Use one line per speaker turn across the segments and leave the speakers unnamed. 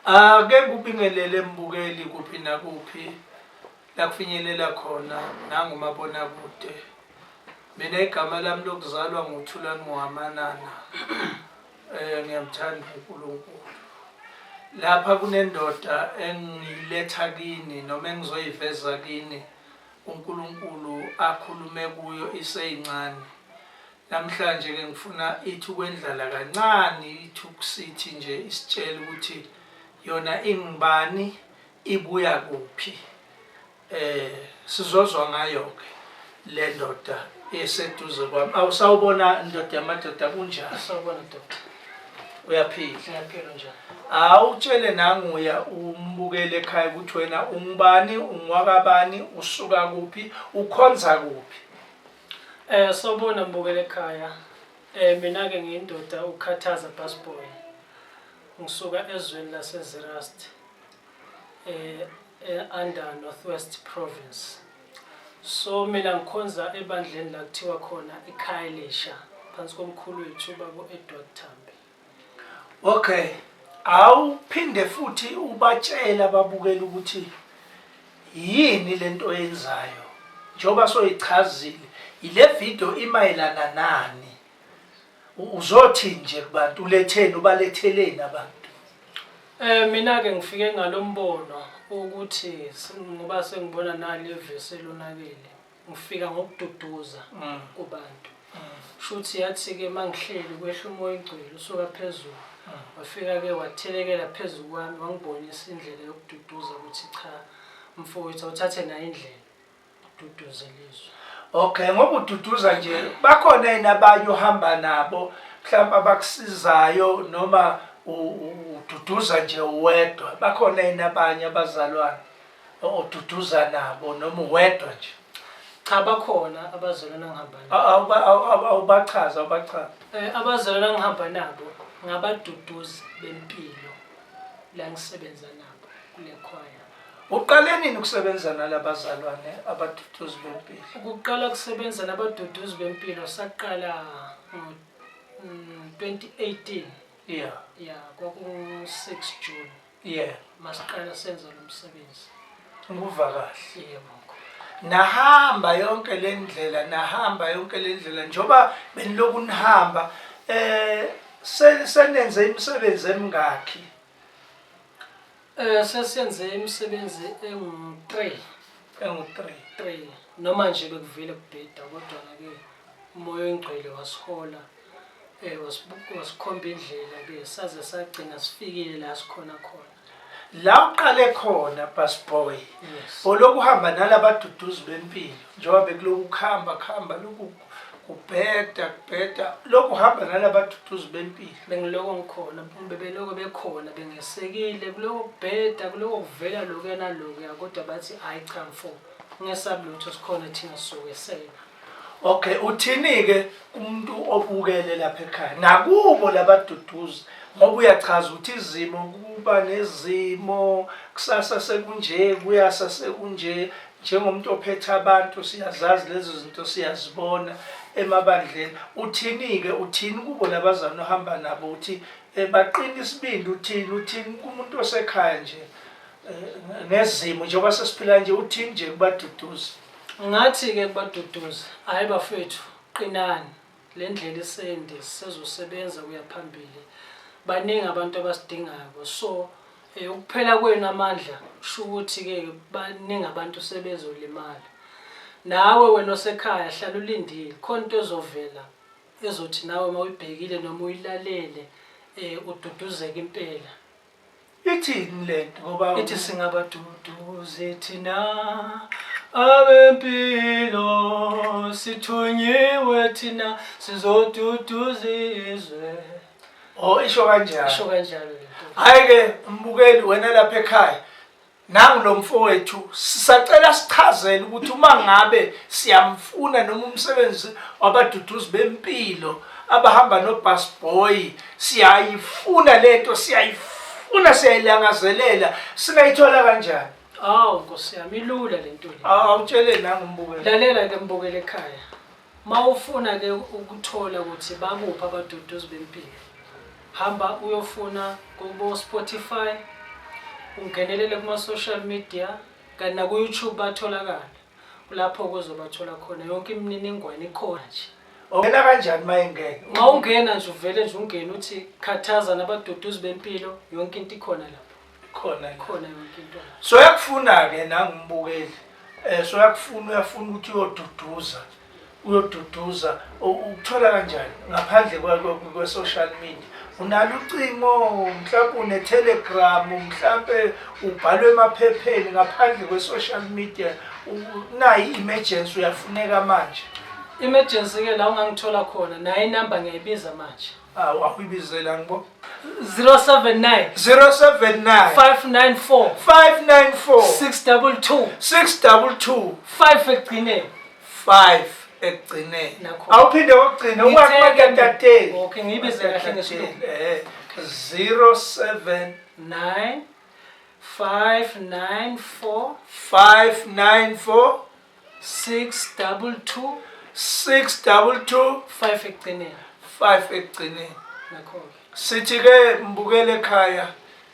Ake ngikubingelele mbukeli kuphi nakuphi la kufinyelela khona nangumabonakude. Mina igama lami lokuzalwa nguThulani Muhamanana. Ngiyamthanda uNkulunkulu. Lapha kunendoda engiyiletha kini noma engizoyiveza kini uNkulunkulu akhulume kuyo iseyincane. Namhlanje ke ngifuna ithi ukwendlala kancane ithi ukusithi nje isitshele ukuthi yona ingubani ibuya kuphi. Sizozwa ngayo ke le ndoda eseduze kwami. Awusawubona ndoda yamadoda kunjani?
Sawubona doctor.
Uyaphila?
Ngiyaphila njani?
Awutshele nanguya umbukele ekhaya ukuthi wena ungubani, ungwakabani, usuka kuphi, ukhonza kuphi?
Sawubona mbukele ekhaya. Mina ke ngiyindoda uKhathaza Busboy. Ngisuka ezweni laseZeerust under Northwest Province. So mina ngikhonza ebandleni la kuthiwa khona iKhayelitsha phansi komkhulu wethu babo Edward Thambi.
Okay. Awuphinde futhi ubatshela ababukeli ukuthi yini lento oyenzayo njengoba soyichazile ile video imayelana nani uzothi nje kubantu uletheni ubaletheleni abantu.
Mina ke ngifike ngalombono ukuthi ngoba sengibona nali ivesi elonakele ngifika ngokududuza kubantu. Shuthi yathi ke mangihleli kwehla umoya ogcwele usuka phezulu wafika ke wathelekela phezulu kwami wangibonisa indlela yokududuza ukuthi cha mfowethu awuthathe nayo indlela ududuze lizwe.
Okay, ngoba ududuza nje bakhona yini abanye ohamba nabo mhlawumbe abakusizayo noma ududuza nje uwedwa? Bakhona yini abanye abazalwane oduduza nabo noma uwedwa nje?
Cha, bakhona abazalwane engihamba nabo.
Awubachaza, awubachaza.
Abazalwane engihamba nabo ngabaduduzi bempilo la ngisebenza nabo kule khwaya.
Uqale nini ukusebenza nalabazalwane abaduduzi bempilo?
Ukuqala kusebenza nabaduduzi bempilo saqala ngo-2018. Yeah, kwaku-6 June. Masiqala senza lo msebenzi.
Ngikuva kahle.
Yebo.
Nahamba yonke le ndlela, nahamba yonke le ndlela njengoba beniloku nihamba senenze imisebenzi emingakhi?
Sesenze imisebenzi engu-3.
Engu-3.
3. Noma nje bekuvele kubheda kodwa ke umoya oyingcwele wasihola wasikhomba indlela ke saze sagcina sifikile la sikhona khona.
La uqale khona Busboy.
Yes.
Olokuhamba nalabaduduzi bempilo njengoba bekuloku kuhamba kuhamba lokhu kubheda kubheda lokhu hamba nalabaduduzi bempilo.
Bengiloko ngikhona bebeloko bekhona bengesekile kuloko kubheda kuloko kuvela lokhu nalokuya kodwa bathi hayi cha mfo ungesabi lutho sikhona thina sizokweseka.
Okay, uthini ke kumuntu obukele lapha ekhaya nakubo labaduduzi ngoba uyachaza ukuthi izimo kuba nezimo kusasa sekunje kuyasa sekunje njengomuntu ophethe abantu siyazazi lezo zinto siyazibona emabandleni. Uthini ke, uthini kubo labazana ohamba nabo uthi baqina isibindi uthini uthini kumuntu osekhaya nje ngezimo njengoba sesiphila nje uthini nje kubaduduzi?
Ngathi ke kubaduduzi, hayi bafethu qinani le ndlela isende sisezosebenza kuya phambili. Baningi abantu abasidingayo so ukuphela kwenu amandla kusho ukuthi ke baningi abantu sebezolimala. Nawe wena osekhaya hlala ulindile khona into ezovela ezothi nawe mawuyibhekile noma uyilalele ududuzeke impela.
Ithini lento ngoba
ithi singabaduduzi thina abempilo sithunyiwe thina sizoduduza izwe.
Oh, isho kanjalo.
Isho kanjalo lento.
Hayi ke mbukeli wena lapha ekhaya nangu lo mfowethu sisacela sichazele ukuthi uma ngabe siyamfuna noma umsebenzi wabaduduzi bempilo abahamba no-busboy siyayifuna lento siyayifuna siyayilangazelela singayithola kanjani?
Awu Nkosi yami ilula lento le.
Awutshele nangu mbukeli.
Lalela ke mbukeli ekhaya. Mawufuna ke ukuthola ukuthi bakuphi abaduduzi bempilo. Hamba uyofuna kubo Spotify, Ungenelele kuma-social media kanti naku-YouTube batholakala. Kulapho kuzobathola khona yonke imininingwane ikhona nje.
Ungena kanjani uma ingena?
Uma ungena nje uvele nje ungene uthi khathaza nabaduduzi bempilo yonke into ikhona lapho.
Khona.
Ikhona yonke into.
So yakufuna ke nangumbukeli. Eh so yakufuna uyafuna ukuthi uyoduduza. Uyoduduza ukuthola kanjani ngaphandle kwe social media? Unalo ucingo mhlawumbe une Telegram mhlawumbe ubhalwe emaphepheni ngaphandle kwe social media nayi emergency uyafuneka manje.
Emergency ke la ungangithola khona nayo inamba ngiyayibiza manje.
Awu akuyibizela ngibo.
079
079
594
594
622
622
5 ekugcineni.
5 ekugcineni.
Nakho.
Awuphinde kokugcina ungakubatatateli.
Okay, ngiyibize kahle ngesilungu.
Eh 07
9 594
594
622
622
5 ekugcineni.
5 ekugcineni.
Nakho-ke.
Sithi ke mbukele ekhaya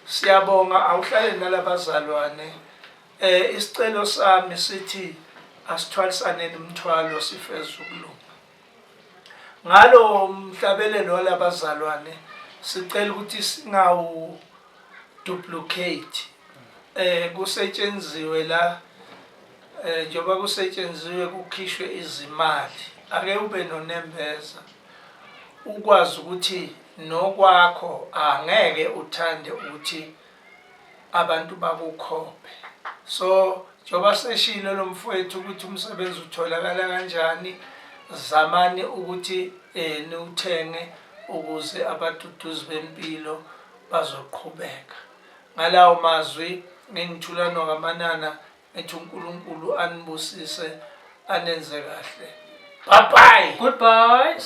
siyabonga awuhlale nalabazalwane. Eh isicelo sami sithi asithwalisaneni umthwalo sifeze ukulunga. Ngalo mhlabelelo walabazalwane sicela ukuthi singawu duplicate eh kusetshenziwe la eh njengoba kusetshenziwe kukhishwe izimali ake ube nonembeza ukwazi ukuthi nokwakho angeke uthande ukuthi abantu bakukhophe so njengoba seshilo lo mfowethu ukuthi umsebenzi utholakala kanjani zamani ukuthi eh niwuthenge ukuze abaduduzi bempilo bazoqhubeka ngalawo mazwi ngingithulano kamanana ngithi uNkulunkulu anibusise anenze kahle bye bye
Goodbye.